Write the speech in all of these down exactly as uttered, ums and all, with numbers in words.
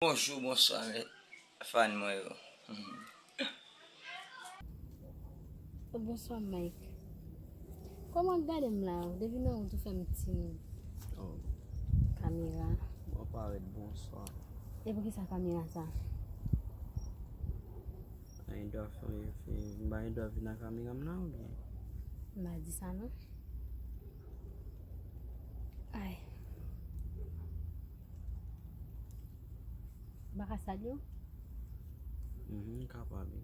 Bonjou, bonswa, mè, fan mwen yo. Oh, bonswa, Mike. Kòman w ap gade m la? Depi nan wout ou fè m ti kamera. Mwen parèt bonswa. E poukisa kamera sa? Mwen dwa fè, fè, mwen dwa vin nan kamera m nan oubyen? M pa di sa non. Ay. M pa ka salye w? Mhm, kapab wi.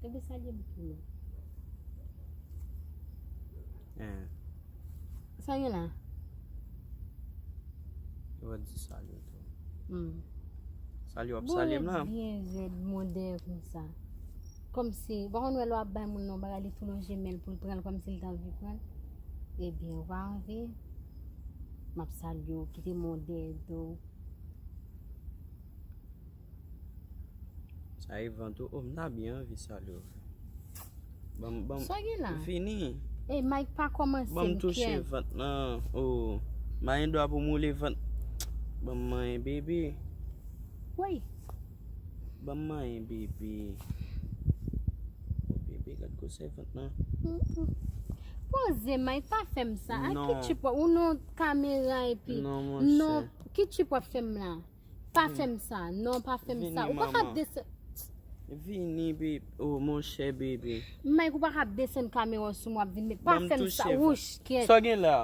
Ebyen salye m pou mwen. Eh, Sa gen la? yo di salye tou. Hmm. Salye w ap salye m la. Byen rèd mwen dèyè konsa. Kòmsi, ou pa konn wè lè w ap bay moun nan yon bagay, li tou lonje men l pou l pran l kòmsi li t anvi pran l. Ebyen, ou pa anvi. M ap salye w, kite mwen dèyè do w. Sa e vant ou. Oh, m ta byen anvi salye w. Ban m, ban m, Sa gen la? Vini. E Mike pa kòmanse Ban m m touche kè. Vant nan. Oh, manyen dwa pou m woule vant. Ban m manyen bebe. Woy, Ban m manyen bebe. Oh, bebe, gad gwosè vant nan. poze Mike, pa fè m sa. Ay, Non. ki tchip w ap, ou nan kamera epi. Non, Non, monchè. ki tchip w ap fè m la? Pa fè m sa. Non, pa fè m Vini, sa. Ou pa ka manman. desen. Vini, bebe. Oh, monchè, bebe. Mike, ou pa ka desann kamera sou mwen ap vin met. Pa Ban m fè m sa. touche vant. Wouch, kèt. Sa w gen la?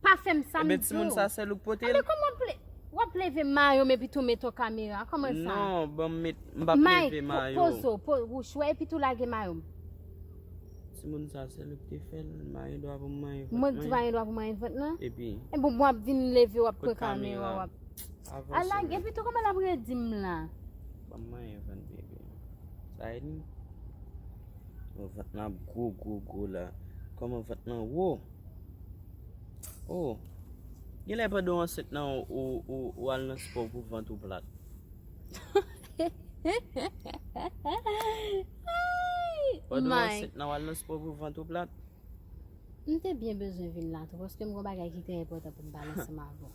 Pa fè m sa, m Ebyen, di timoun w. sa sèl ou k pote Ebyen, l? kòman w ap le-, w ap leve mayo m epi tou mete w kamera? Kòman sa? Non, ban m met, m p ap Mike, leve po- mayo. poze w, po- wouch, wè, epi tou lage mayo m. Timoun sa sèl ou k te fè l, manyen dwa pou m manyen vant Mwen di mwen. Manyen dwa pou manyen vant lan? Epi, Ebyen, w ap vin leve, w ap Kot pran kamera, kamera? w ap. Avanse Ala, menm. Epi tou, kòman l ap redi m la? Ban m manyen vant bebe. Sa e li? Oh, vant lan ap gwo, gwo, gwo la. Kòman vant lan wo? Oh. Genlè pandan w ansent nan ou, ou, ou al nan spò pou vant ou plat. Pandan w Mike. Ansent nan w al nan spò pou vant ou plat. M te byen bezwen vin la tou, paske m gon bagay ki trè enpòtan pou m pale ansanm avè w.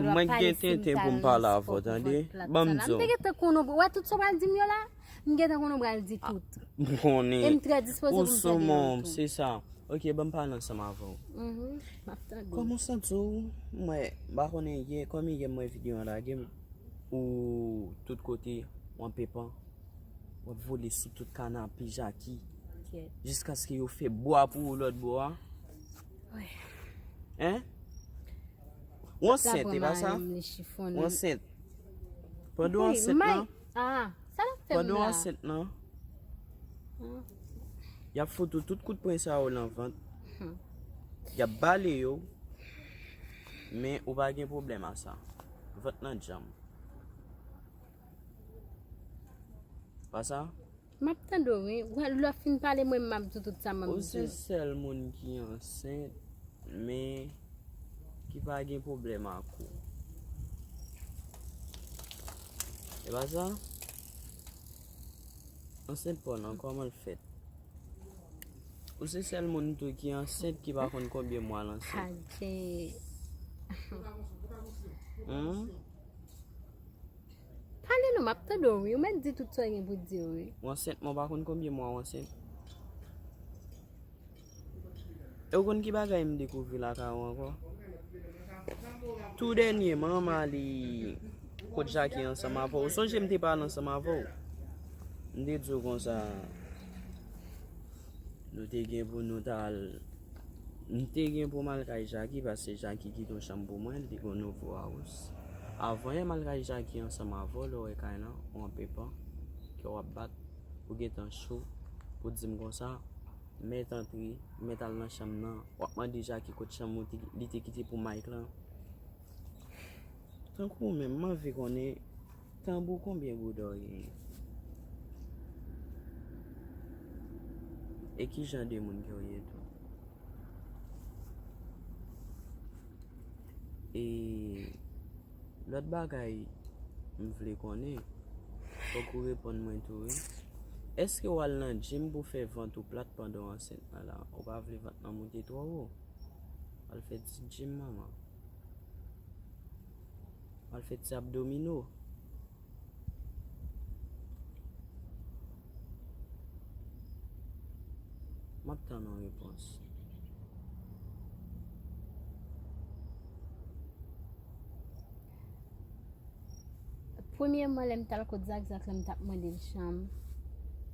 Mwen gen tenten pou m pale avè w, tande? Ban m di w. M te gentan konnen, w wè tout sa w pral di m yo la? M gentan konnen w pral di tout. M konnen. E m trè dispoze Ou pou m sou tande mwen, yo tou. Se sa. Ok, ban m pale ansanm avè w. Mhm, m ap tande. Kòman w santi w? Mwen, m pa konnen yè, kòm yè m wè videyo an lage, ou tout kote, w an pepan, w ap vole sou tout kanape Jackie, Kèt. Jiskaske yo fè bwa pou ou lòt bò a. Wi. Hein? Ou ansent, e pa sa? Mayo m, li chifonnen. Ou ansent. Pandan w Wi, ansent may- lan, Ah, sa l ap fè m pandan w la? Ansent lan, Ah. y ap fout ou tout kout pwen sa yo nan vant. Hmm. Y ap bale yo, men ou pa gen pwoblèm a sa. Vant lan djanm. Pa sa? M ap tande w, wi. Wè, lè w fin pale, mwen, m ap di w tout sa m ap Ou di se w. Sèl moun ki ansent, men ki pa gen pwoblèm ak ou. E pa sa? Ansent pa w nan, kòman l fèt? Ou se sèl moun tou ki ansent ki pa konn konbyen mwa l ansent. Adje. Hmm? Pale non, m ap tande w, wi. Ou mèt di tout sa w gen pou di, wi. Ou ansent, men w pa konn konbyen mwa w ansent. E w konn ki bagay m dekouvri lakay ou ankò? Tou dènyèman, m ale kot Jackie ansanm avè w. Ou sonje m te pale ansanm avè w? M te di w konsa, nou te gen pou nou t al, m te gen pou m al kay Jackie, paske Jackie kite yon chanm pou mwen, li te gen yon nouvo house. Avan yè m al kay Jackie ansanm avè w, lè w wè kay lan, ou an pepan, kè w ap bat, ou gentan cho, pou di m konsa, mèt antre, mèt al nan chanm nan, w ap mande Jackie kot chanm ou te, li te kite pou Mike lan. Tankou ou menm, m anvi konnen, tanbou konbyen bouda w genyen? E ki jan de moun ke w ye tou? E lòt bagay m vle konnen, fòk ou reponn mwen tou, wi. Èske w al nan gym pou fè vant ou plat pandan w ansent lan la? Ou pa vle vant lan moute twò wo? Al fè ti gym, manman. Al fè ti abdomino. M ap tann yon repons. Premyèman, lè m t al kot Zakzak la, m t ap mande l chanm,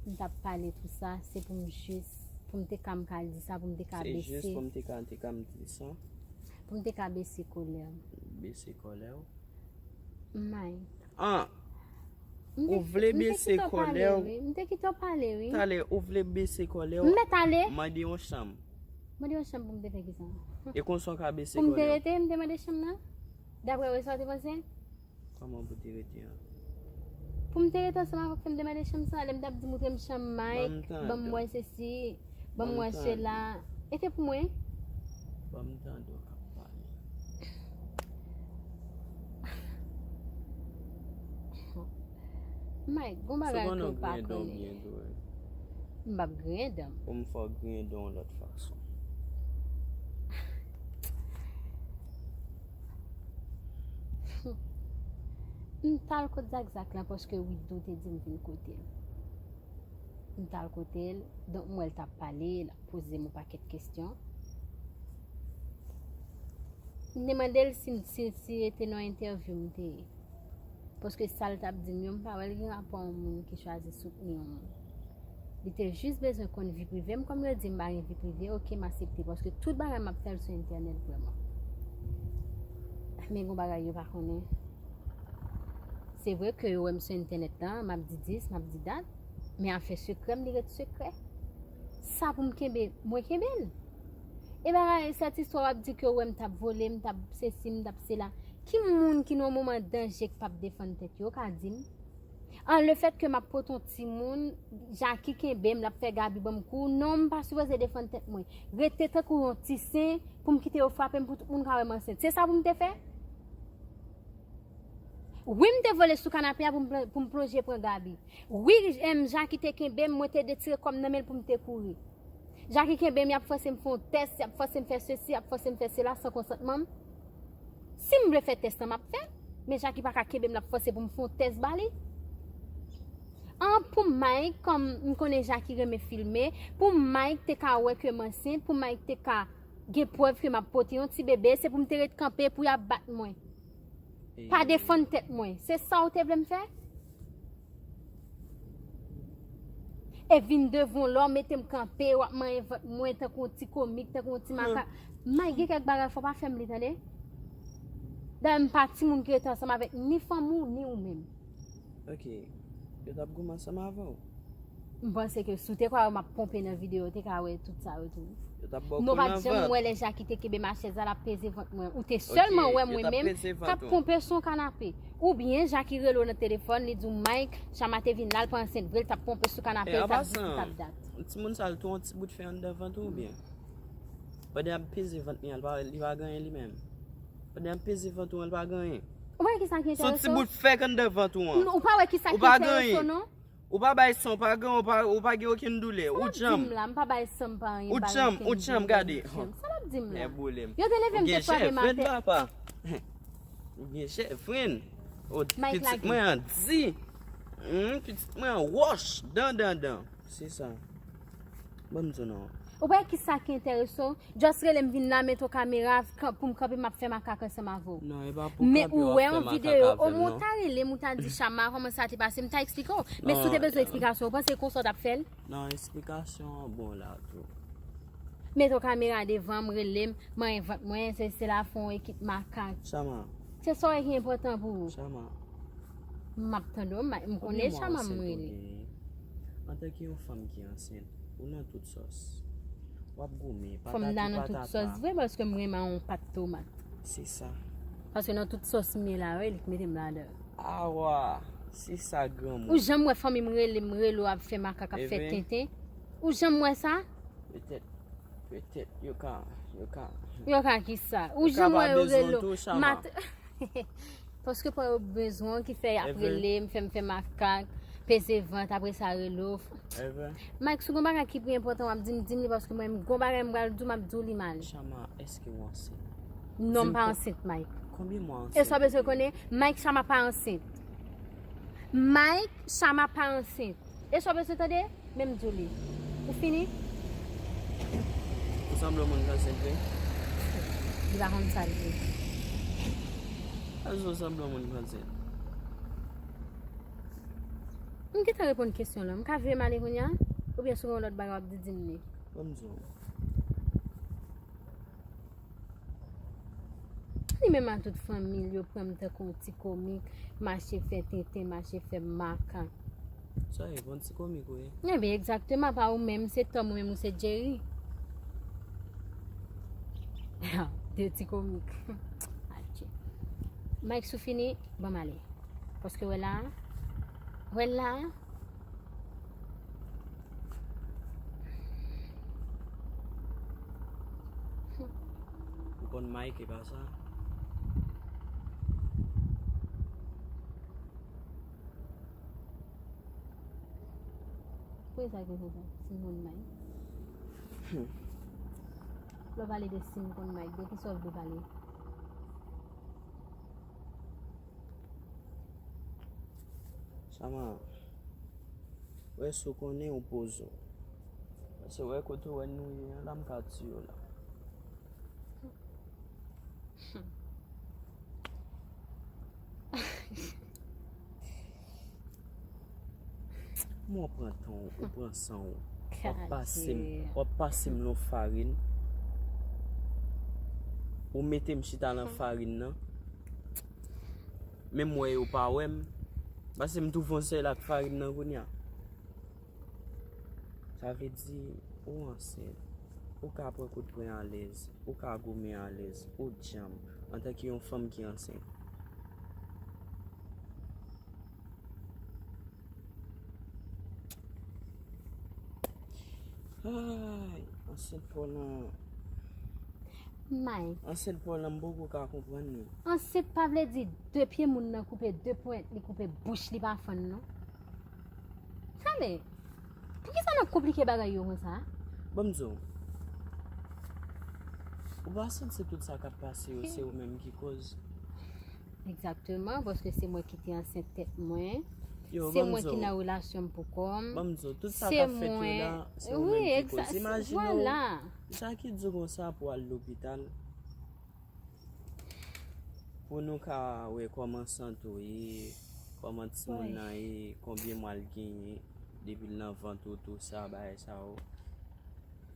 m t ap pale tou sa, se pou m jis, pou m te ka m ka di sa, pou m te ka bese. Se jis pou m te ka, te ka m di sa. Pou m te ka bese kòlè m. Bese kòlè w. May. Ah, ou vle bese kòlè w. M te kite w pale, wi. Talè, ou vle bese kòlè w. M mèt ale. Mande yon chanm. Mande yon chanm pou m te fè kisa? E konsa w ka bese kòlè w. Pou m te rete, m te mande chanm nan? Daprè w, e sa w te panse? Kòman pou te rete an? Pou m te rete ansanm avè w, fè m te mande chanm sa, lè m t ap di moutre m chanm Mike, ban m wè sesi, ban m wè sela. E te pou mwen? Ban m tande w k ap pale. Mike, gon bagay ke w pa konnen. M p ap griyen dan m. Pou m fè w griyen dan w lòt fason. M t al kot Zakzak la paske Widou te di m vin kote l. M t al kote l, donk m wè l t ap pale, l ap poze m yon pakèt kesyon. M te mande l si, si, si te nan entèvyou m te ye. Paske sa l t ap di m yo, m pa wè l gen rapò a yon moun ki chwazi soutni yon moun. Li te jis bezwen konn vi prive m, kòm yo di m pa gen vi prive, oke, m aksepte, paske tout bagay m ap fè l sou entènèt vrèman. Men gon bagay yo pa konnen. Se vre ke yo wè m sou entènèt lan, m ap di dis, m ap di dat, men afè sekrè m, li ret sekrè. Sa pou m kenbe, mwen kenbe l. E bagay, sèt istwa w ap di ke w wè m t ap vole, m t ap sesi, m t ap sela. Ki moun ki nan yon moman danje k p ap defann tèt yo, ka di m? An, lefèt ke m ap pote yon timoun, Jackie kenbe m, l ap fè Gaby ban m kou. Non, m pa sipoze defann tèt mwen. Rete tankou yon ti sen pou m kite yo frape m pou tout moun ka wè m ansent. Se sa pou m te fè? Wi, m te vole sou kanape a pou m plon-, pou m plonje pran Gaby. Wi, em, Jackie te kenbe m, mwen te detire kò m nan men l pou m te kouri. Jackie kenbe m, y ap fòse m fè yon tès, y ap fòse m fè sesi, y ap fòse m fè sela san konsantman m. Si m vle fè tès lan, m ap fè l. Men Jackie pa ka kenbe m, l ap fòse pou m fè yon tès ba li. An, pou Mike, kòm m konnen Jackie renmen filme, pou Mike te ka wè ke m ansent, pou Mike te ka gen prèv ke m ap pote yon ti bebe, se pou m te ret kanpe pou y ap bat mwen. Pa defann tèt mwen. Se sa w te vle m fè? E vin devan w la, w mete m kanpe, w ap manyen vant mwen tankou yon ti komik, tankou yon ti makak. Mike, gen kèk bagay, fò w pa fè m li, tande? Dayè, m pa timoun ki rete ansanm avèk ni fanmi w, ni ou menm. Ok. Yo t ap goumen ansanm avè w. M panse ke si w te kwè m ap ponpe nan videyo, w te ka wè tout sa yo tou. Yo t ap ba w kou nan vant. Ou pa t janm wè lè Jackie te kenbe m a chèz la, l ap peze vant mwen. Ou te sèlman wè mwen menm k ap ponpe sou yon kanape. Oubyen Jackie rele w nan telefòn, li di w, Mike, Chama te vin la, l pa ansent vre, l t ap ponpe sou kanape, l t ap di, l t ap dat. Timoun sa, l tou yon ti bout fè anndan vant ou oubyen? Pandan y ap peze vant li an, li pa, li pa gen anyen li menm. Pandan y ap peze vant ou an, li pa gen anyen. Ou pa wè kisa ki enterese w? Se yon ti bout fè k anndan vant ou an. Ou pa wè kisa ki enterese w, non? Ou pa bay san, ou pa gen, ou pa, ou pa gen okenn doulè. Ou djanm. Sa l ap di m la, m pa bay san, m pa anyen, m pa gen okenn doulè, m djanm. Ou djanm, ou djanm, gade. Sa l ap di m la? Yo te leve m, te frape m atè. Ou gen chèf, frenn papa. Ou gen chèf, frenn. Pitit mwen an di. Hmm, pitit mwen an wòch. Dan, dan, dan. Se sa. Ban m di w non. Ou pa wè kisa ki enterese w? Just rele m vin la, mete yon kamera pou m kanpe, m ap fè makak ansanm avè w. Non, e pa pou kanpe w ap fè makak avè m, non. Men ou wè yon videyo, omwen w ta rele m, ou ta di, Chama, kòman sa te pase, m ta eksplike w. Men si w te bezwen eksplikasyon, ou panse konsa w t ap fè l? Non, eksplikasyon an bon la tou. Mete yon kamera devan m, rele m, manyen vant mwen, se, se la fè yon ekip makak. Chama. Se sa w wè ki enpòtan pou ou. Chama. M ap tande w, m konnen Chama m rele. Antanke yon fanm ki ansent, ou nan tout sòs. W ap goumen, patati patata. Fò m ta nan tout sòs vre, paske m renmen yon pat tomat. Se sa. Paske nan tout sòs m ye la, wi, li k mete m ladan. Awa, se sa granmoun. Ou janm wè fanmi m rele m, rele w ap fè makak, ap fè tenten? Ou janm wè sa? Petèt, petèt, yo ka, yo ka. Yo ka kisa? Ou janm wè yo rele w? Paske pa yo bezwen w ki fè y ap rele m, fè m fè makak, peze vant, apre sa rele w. Mike, si w gon bagay ki pi enpòtan w ap di m, di m li, paske mwen, gon bagay m pral di w, m ap di w li mal. Chama, èske w ansent? Non, m pa ansent, Mike. Konbyen mwa ansent? E sa w bezwen konnen, Mike Chama pa ansent. Mike Chama pa ansent. E sa w bezwen tande? Men m di w li. Ou fini? Ou sanble yon moun k ansent vre. Li pa konn sa l vle. Azo sanble yon moun k ansent. M gentan reponn kesyon lan. M ka vire m ale kounye a? Oubyen si w gen yon lòt bagay w ap di, di m li. Ban m di w. Li menm ak tout fanmi l, yo pran m tankou yon ti komik, mache fè tenten, mache fè makak. Sa e bon ti komik ou ye? Ebyen, egzakteman, pa ou menm, se Tom, ou menm, ou se Jerry. De ti komik. Adje. Mike, si w fini, ban m ale. Paske wè la, wè la. Ou konn Mike, e pa sa? Poukisa w konn konsa? Si m konn Mike. Hmm. Lè w pale de si m konn Mike, de kisa w vle pale? Chama, wè si w konnen ou poze w. Paske wè kote w wè nou ye an la, m ka tiye w la. Mwen pran tan w, ou pran san w. W ap pase m, w ap pase m nan farin. Ou mete m chita nan farin nan. Menm wè yo pa wè m. Paske m tou fon sèl ak farin nan kounye a. Sa vle di, ou ansent. Ou ka pran kout pwen alèz. Ou ka goumen alèz. Ou djanm. Antanke yon fanm ki ansent. Ay, ansent pa w lan. Mike. Ansent pa w lan, m poko ka konprann li. Ansent pa vle di de pye moun nan koupe, de pwent li koupe, bouch li pa fann non. Tande, poukisa n ap konplike bagay yo konsa? Ban m di w. Ou pa santi tout sa k ap pase yo, se ou menm ki koz? Egzakteman, paske se mwen ki te ansent tèt mwen. Se mwen ki nan relasyon m pou kò m. Ban m di w, tout sa k ap fèt yo la, se ou menm ki koz. Imajine w, sa ki di w konsa pou al lopital, pou nou ka wè kòman sante w ye, kòman timoun nan ye, konbyen mwa l genyen, depi l nan vant ou, tou sa, bagay sa yo.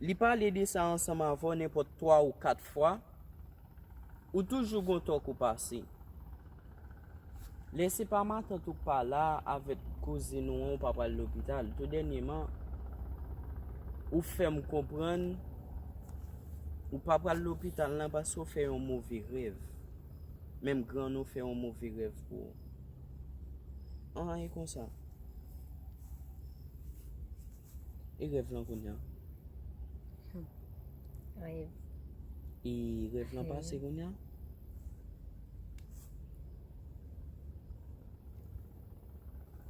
Li pale de sa ansanm avè w nenpòt twa ou kat fwa. Ou toujou gon tò kou pase. Lè se pa matant ou k pa la avèk kouzin ou an, ou pa pral lopital. Tou dènyèman, ou fè m konprann ou pa pral lopital nan paske w fè yon move rèv. Menm grann ou fè yon move rèv pou ou. An, e konsa. E rèv lan kounye a? Hmm. Rèv. E rèv lan pase kounye a?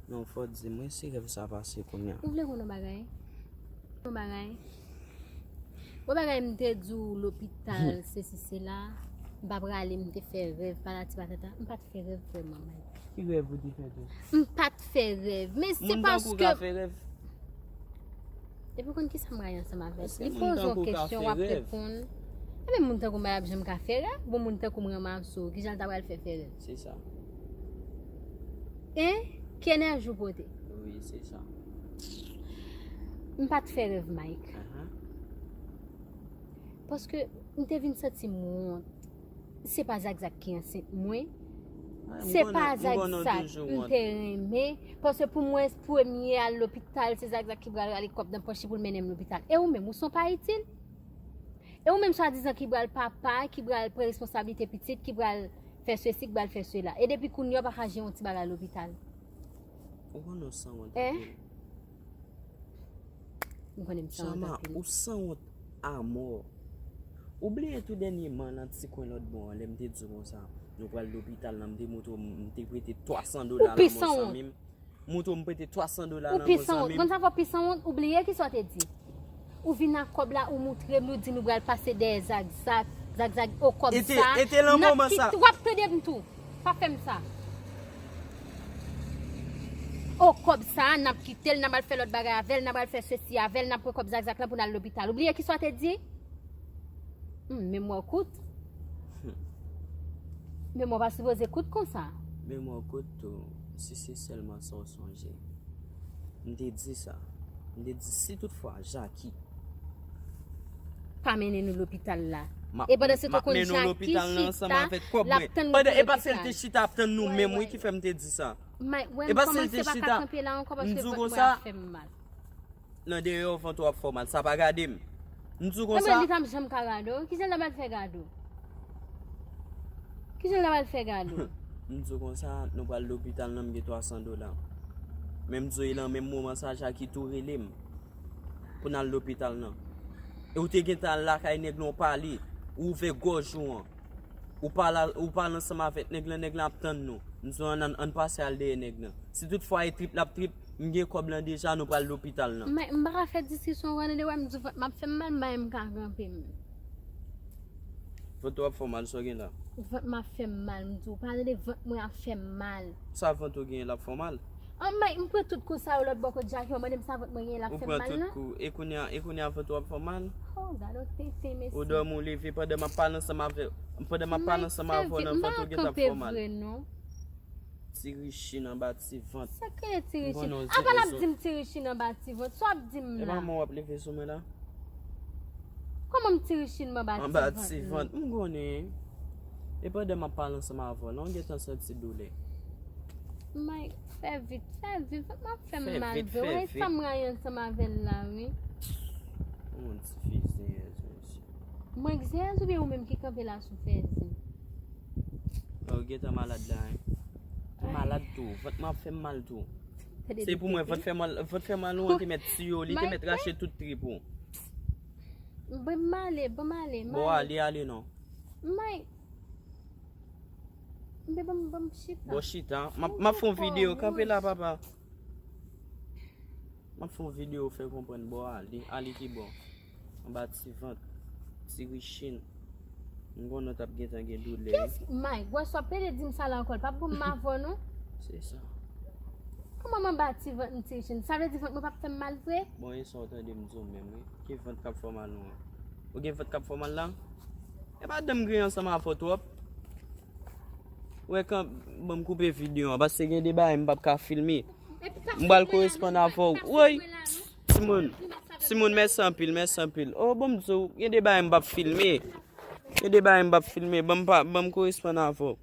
Non, fò w di mwen si rèv sa pase kounye a. Ou vle konn yon bagay? Yon bagay? Yon bagay m te di w lopital, sesi, sela. M pa prale, m te fè rèv, patati patata. M pa t fè rèv vrèman, Mike. Ki rèv ou te fè tou? M pa t fè rèv, men se paske. Moun tankou w ka fè rèv? Depi w konn kisa m rayi ansanm avè l. Li poze w kesyon, w ap reponn. Ebyen, moun tankou m pa t ap janm ka fè rèv. Bon, moun tankou m ranmase w, kijan l ta pral fè fè rèv? Se sa. Hein? Ki enèji w pote? Wi, se sa. M pa t fè rèv, Mike. Ahan. Paske m te vin santi m wont. Se pa Zakzak ki ansent mwen. Se pa Zakzak m te renmen. Paske pou mwen, premye al lopital, se Zakzak ki pral rale kòb nan pòch li pou l mennen m lopital. E ou menm, ou se yon pa itil? E ou menm, swadizan ki pral papa, ki pral pran responsablite pitit, ki pral fè sesi, ki pral fè sela. E depi kounye a, w pa ka jere yon ti bagay lopital. Ou konnen w sanwont anpil. M konnen m sanwont anpil. Chama, ou sanwont amò. Ou bliye tou dènyèman nan ti kwen lòt bò an, lè m te di w konsa, nou pral lopital lan, m te montre w, m te prete twa san dola lan yon zanmi m. Montre w m prete twa san dola lan yon zanmi m. Ou pi sanwont. Konn sa fè w pi sanwont? Ou bliye kisa w te di? Ou vin ak kòb la, ou montre m, ou di nou pral pase dèyè Zakzak. Zagzag, o kòb sa, n ap kite, w ap tande m tou. Pa fè m sa. O kòb sa, n ap kite l, n ap al fè lòt bagay avè l, n ap al fè sesi avè l, n ap pran kòb Zagzag lan pou n al lopital. Ou bliye kisa w te di? Hmm, memwa w kout. Memwa w pa sipoze kout konsa. Memwa w kout tou, si se sèlman sa w sonje. M te di sa. M te di, si toutfwa Jackie pa mennen nou lopital la. E pandan se tan, konn Jackie chita, l ap tann nou pou lopital. E pa se l te chita ap tann nou menm, wi, ki fè m te di sa. E pa se l te chita. M di w konsa, nan deyò, vant ou ap fè w mal. Sa pa gade m. M di w konsa. Li pa janm ka gade w. Kijan l ap al fè gade w? Kijan l ap al fè gade w? M di w konsa, nou pral lopital nan, m gen twa san dola. Men m di w, e nan menm moman sa, Jackie tou rele m pou n al lopital nan. E ou te gentan al lakay nèg lan, ou pale, ou ouvè gòj ou an. Ou pale, ou pale ansanm avèk nèg lan, nèg lan ap tann nou. M di w, ann, ann pase al dèyè nèg lan. Si toutfwa e trip l ap trip, m gen kòb lan deja, nou pral lopital nan. Men m pa ka fè diskisyon, w tande, wè m di w vant m ap fè m mal, m pa menm ka kanpe m. Vant ou ap fè w mal, sa w gen la? Vant m ap fè m mal, m di w, pa tande, vant mwen ap fè m mal. Sa vant ou genyen l ap fè w mal? An, men m pran tout kou sa yo lòt bò kot Jackie, w mande m sa vant mwen genyen l ap fè m mal nan? Ou pran tout kou. E kounye a, e kounye a vant ou ap fè w mal? Oh, gade yon tenten, mesye. Ou dòmi, ou leve, pandan m ap pale ansanm avè, pandan m ap pale ansanm avè w nan, vant ou gentan ap fè w mal. Ti richin anba ti vant. Sa k rele ti richin? Apa l ap di m ti richin anba ti vant? Sa w ap di m la? E pa mwen w ap leve sou mwen la? Kòman m ti richin m anba ti vant? Anba ti vant, m konnen. E pandan m ap pale ansanm avè w la, w gentan santi doulè. Mike, fè vit, fè vit. Vant m ap fè m mal vre. Ou wè sa m rayi ansanm avè l la, wi. Yon ti fi zeyèz, mesye. Mwen k zeyèz oubyen ou menm ki kanpe la sou fèzi? Ou gentan malad la, en. Ou malad tou. Vant mwen ap fè m mal tou. Se pou mwen, vant fè mal, vant fè mal ou an te mèt tiye w, li te mèt rache tout trip ou. Ban m ale, ban m ale, m ale. Bon, ale, ale non. Mike. Mbe ban m, ban m chita. Bon, chita. M ap, m ap fè yon videyo. Kanpe la, papa. M ap fè yon videyo fè konprann bò ale, ale ki bò. Anba ti vant, ti richin. M konnen w t ap gentan gen doulè. Kiyès Mike? Wè sa w ap pede di m sa la ankò, l p ap bon m avè w non. Se sa. Kòman m anba ti vant m ti richin? Sa vle di vant mwen p ap fè m mal vre? Bon, e sa w tande m di w menm wi. Ki vant k ap fè w mal ou an? Ou gen vant k ap fè w mal la? E pa dan m griyen ansanm avè w twòp. Wè kan, ban m koupe videyo an, paske gen de bagay m p ap ka filme. M pral koresponn avè w. Woy! Timoun, timoun, mèsi anpil, mèsi anpil. Oh, ban m di w, gen de bagay m p ap filme. Gen de bagay m p ap filme. Ban m pa, ban m koresponn avè w.